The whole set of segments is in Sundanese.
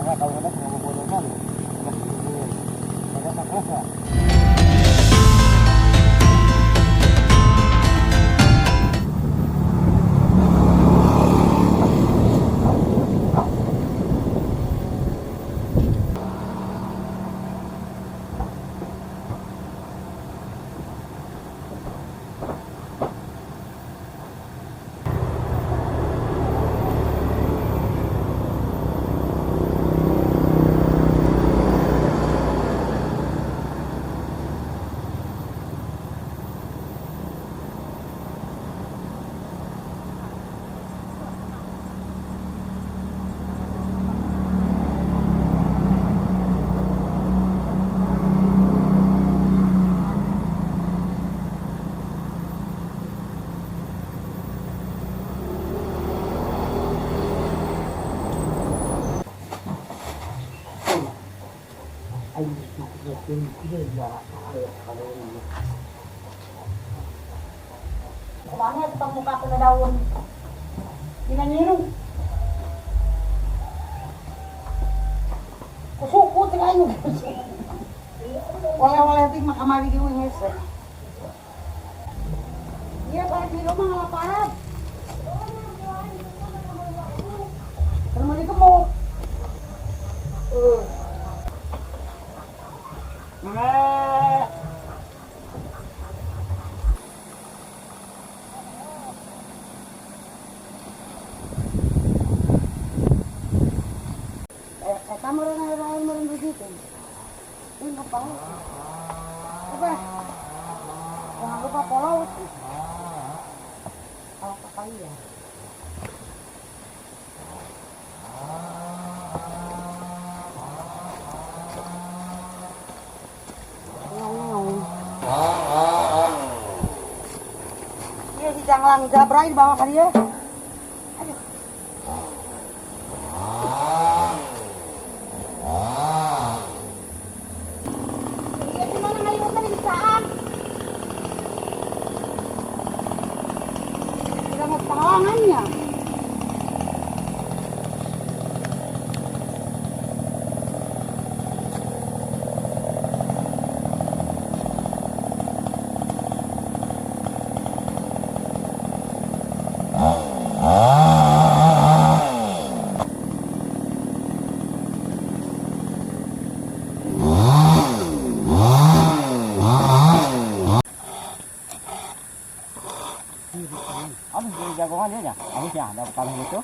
Kalau ada mau bodohan, ada tak. Kumana sa pagmukha ko na daon. Ginaniro. Kusuko tayo. Wala wala ting makamali yung ngesa. Iya para dilo mga laparad. Assalamualaikum mo. Mga tama rin na mo rin dito. Ini apa? Apa? Jangan lupa follow. Kalau kali ya. Iya si Canglang Jabrai dibawa ke dia. Aduh. Iya gimana ngaliwat na saan? Tidak mau tawangannya. Apa jadi jagongan dia ya? Aku sih ada kalau itu.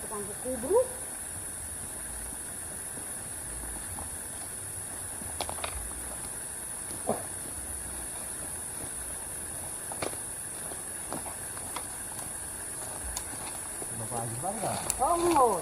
Tukang kubruk. Oh,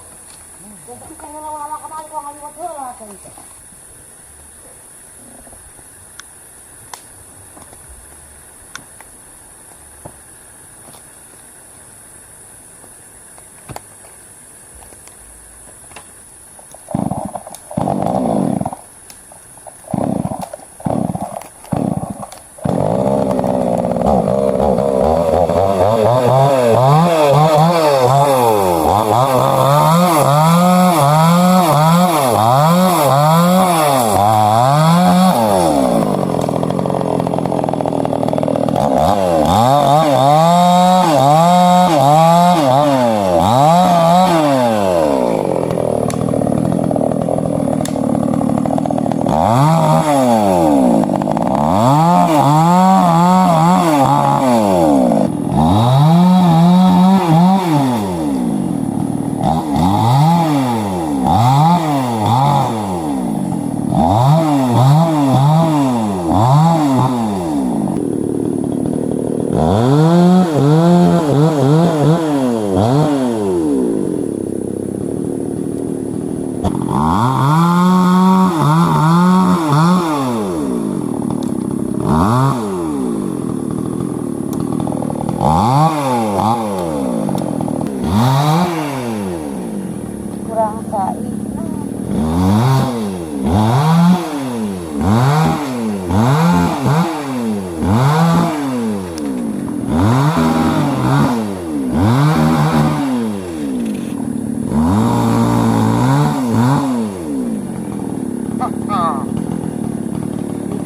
Kurang sai.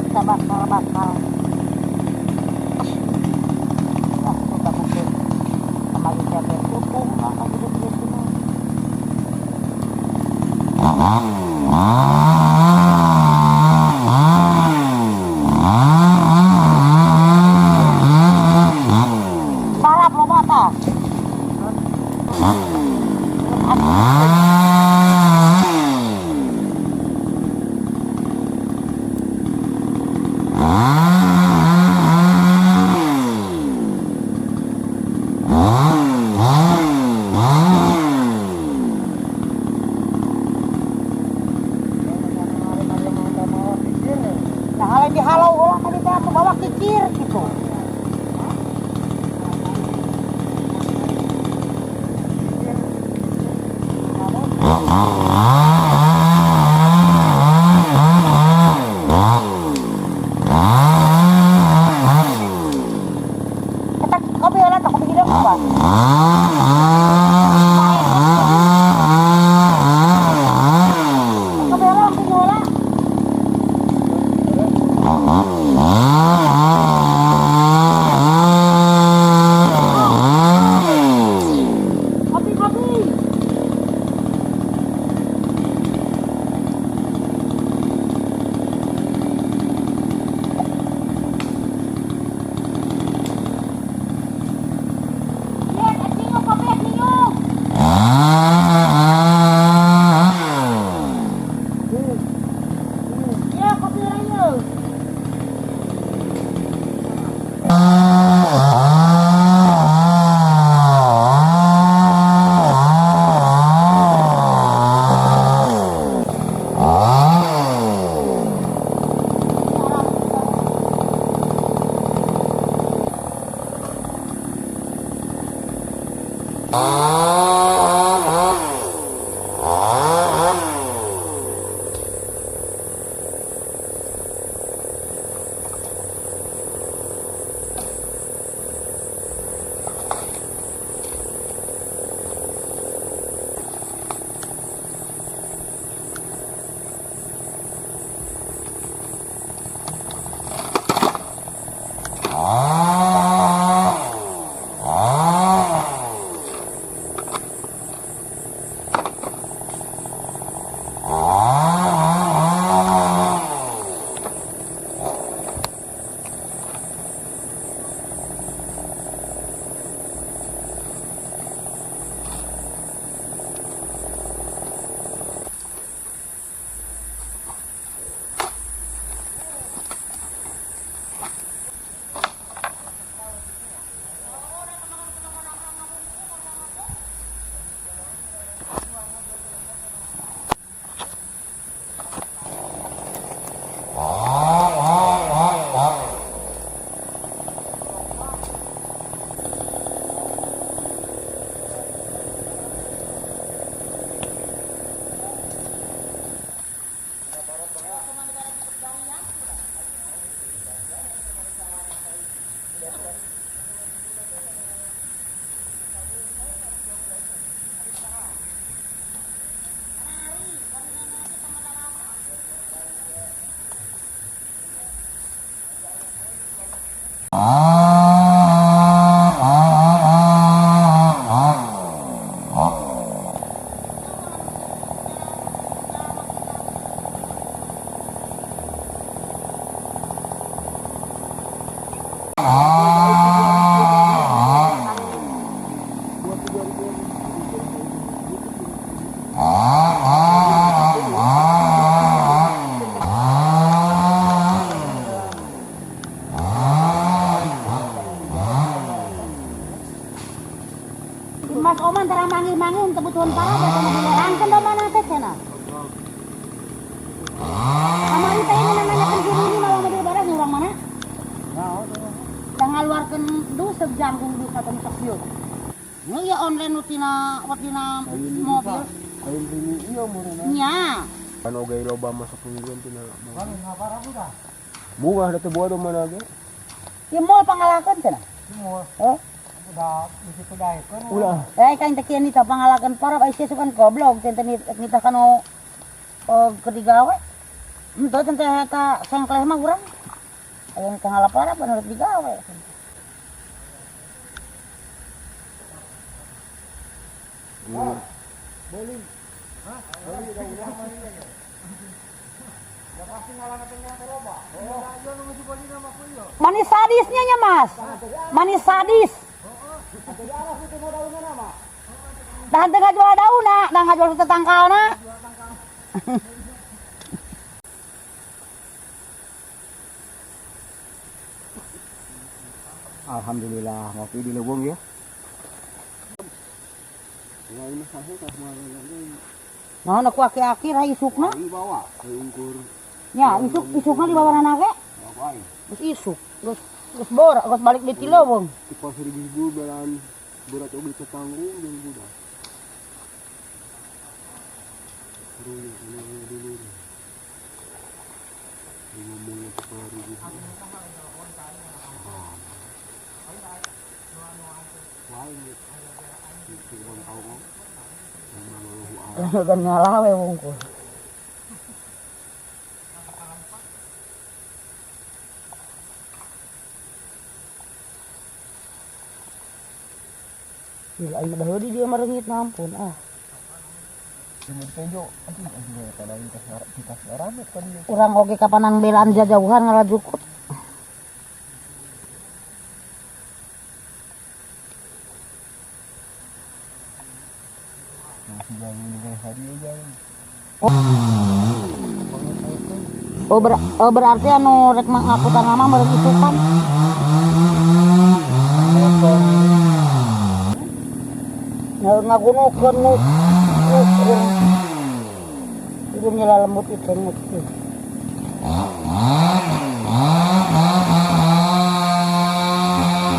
Bisa bakar-bakar. Ah, suka mungkin. Kembali siapa tutup, Parap loba tah. Nah, lain dihalau ulah tadi teh aku bawa kikir gitu. Eta kopi heula tah, kopi hideung apa? Kopi heula, kopi heula. Kopi, kopi. Lihat, acinyo, kopi acinyo. Ya, kopi heula yeuh. Mas Oman terang manggil-manggil kebutuhan parah ya sama dilerangkan dong mana teh cenah. Kamari teh ini nanyakeun si Runi malah mobil barang urang mana? Da ngaluarkeun dus sejangkung dus atau sok ieu. Nu ieu online nu tina tina mobil. Lain ini iya meureun. Nya. Kan oge loba masuk mingguan tina. Bunga da teu bodo mana ge. Ieu moal pangalakeun cenah. Oh. Ulah. Eh kan teh kieu nita pangalakeun parah ai sia sukan goblok teh nita kanu keur digawe. Henteu teh eta sengkleh mah urang. Aya nu teh ngalap parah anu rek digawe. Bowling. Manis sadisnya nya Mas. Manis sadis. Dah teu ngajual daunna, dah ngajual tetangkalna. Alhamdulillah ngopi di leuweung ya. Naon aku aki-aki ra isukna? Dibawa ke ungkur. Nya, isuk isukna dibawa nana ge. Ngapain? Geus isuk, geus geus bor, geus balik di Cileuweung. Di pasar ibu belan berat oge tetanggung jeung budak. Karunya kana dulur. Ngomongnya kepala ribu. Wah, ini itu bang kau kok. Kan ngalah we wungkul. Gila, aing mah di dia merenggit ampun ah. Urang oge kapanan belaan jajauhan ngarajukut. Oh, oh berarti anu rek ngakutan mah meureun isukan. Nah, ngagunukeun ngukur. Itu nyala lembut itu ngut.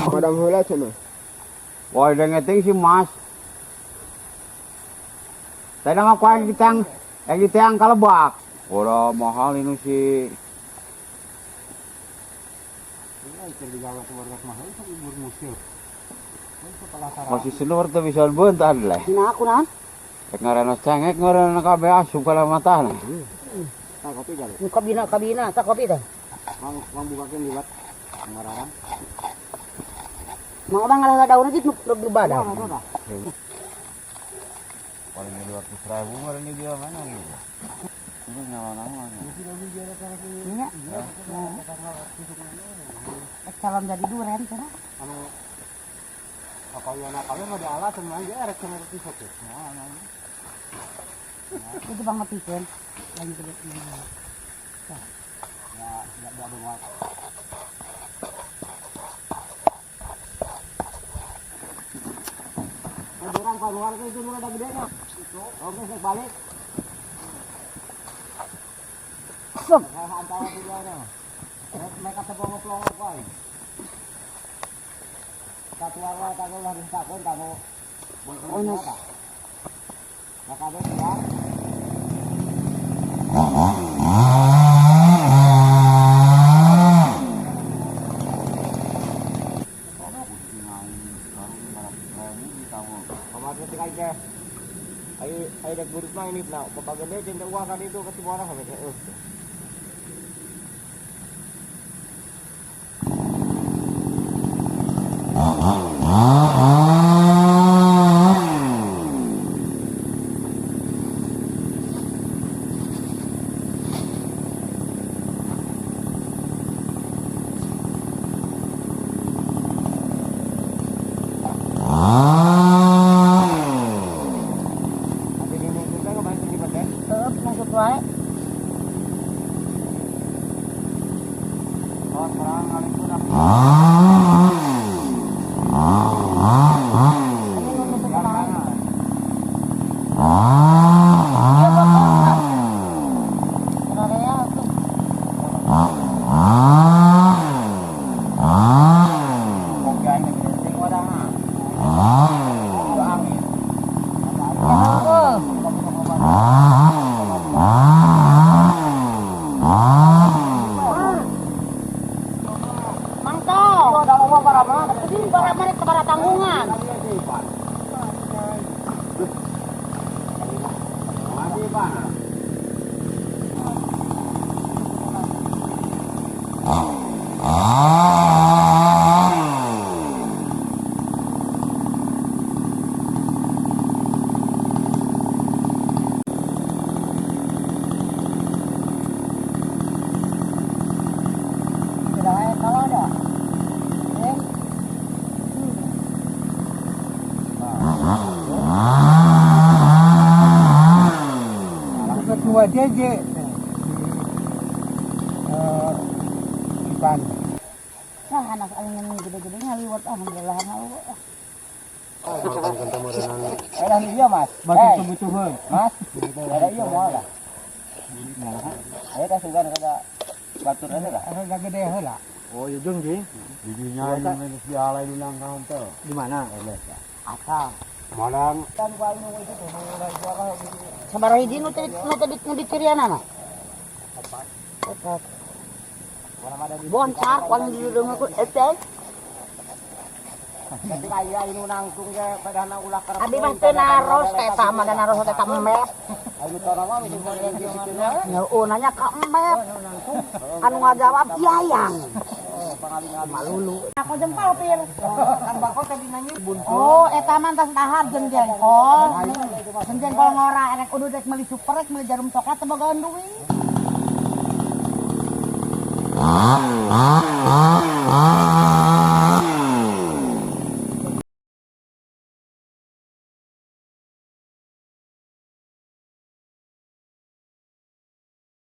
Padang heula cenah. Wah, udah ngeting sih Mas. Tadi mah ku yang ditang, yang ditiang kalebak. Udah mahal ini sih. Masih senur tuh bisa bentar lah. Nah, aku nah. Rek ngaranna cengek ngaranna kabeh asup ka mata nah. Kopi kali. Nu kabina kabina tak kopi teh. Mang mang bukakeun liwat ngararan. Mang abang ngalah daun aja nu badang. Paling 200.000 ngaranna dia mana gitu. Ini nyawa nama. Nya. Calon jadi duren cenah. Anu kapayana kawin mah dialas cenah aja erek cenah teh sok. Itu bang matikan. Lagi gede. Ya, enggak ada muat. Orang keluar ke itu ada gedenya. Oke, saya balik. Sok. Antara tujuannya. Mereka sepongok-pelongok wae. Satu warna kamu harus takut kamu. Oh, Nah, kamu keluar. Ai ai dek buruk mah ini nah bapak gede cinta uang kan itu ke orang sampai kayak Tapi di juga kemarin di teh. Heeh, maksud wae. Oh, serang kali itu dah. Ini nu nutup lain. Iya, Bapak. Rarea tuh. Oke, ini gede wadah. Angin. Heeh. Mantap. Para mereka para tanggungan. Masih, Pak. Pak JJ. Eh, Ipan. Nah, anak aing nu gede-gede ngaliwat, alhamdulillah ngaliwat. Eh, iya, Mas. Batu kebutuhan. Mas, ada iya moal lah. Ayo kasugan kada batur ada lah. Anu gede heula. Oh, iya jeung jing. Didinya ini geus dialai nu nangkang teh. Di mana? Akang. Malang. Sabaraha hiji nu tadi nu tadi nu dicirianana? Opat. Opat. Boncar paling di ku eta. Tapi kaya inu nangtung ge padahal ulah karep. Abi mah teu naros teh eta mah da naros teh ka emep. Ayo tara mah mesti goreng di situ na. Heeh, nanya ka emep. Anu ngajawab Yayang. Malulu. Aku jempol pir. Oh, eta mah tas dahar jeung jengkol. Jeung jengkol ngora erek udah rek meuli super rek meuli jarum coklat teu bogaan duit.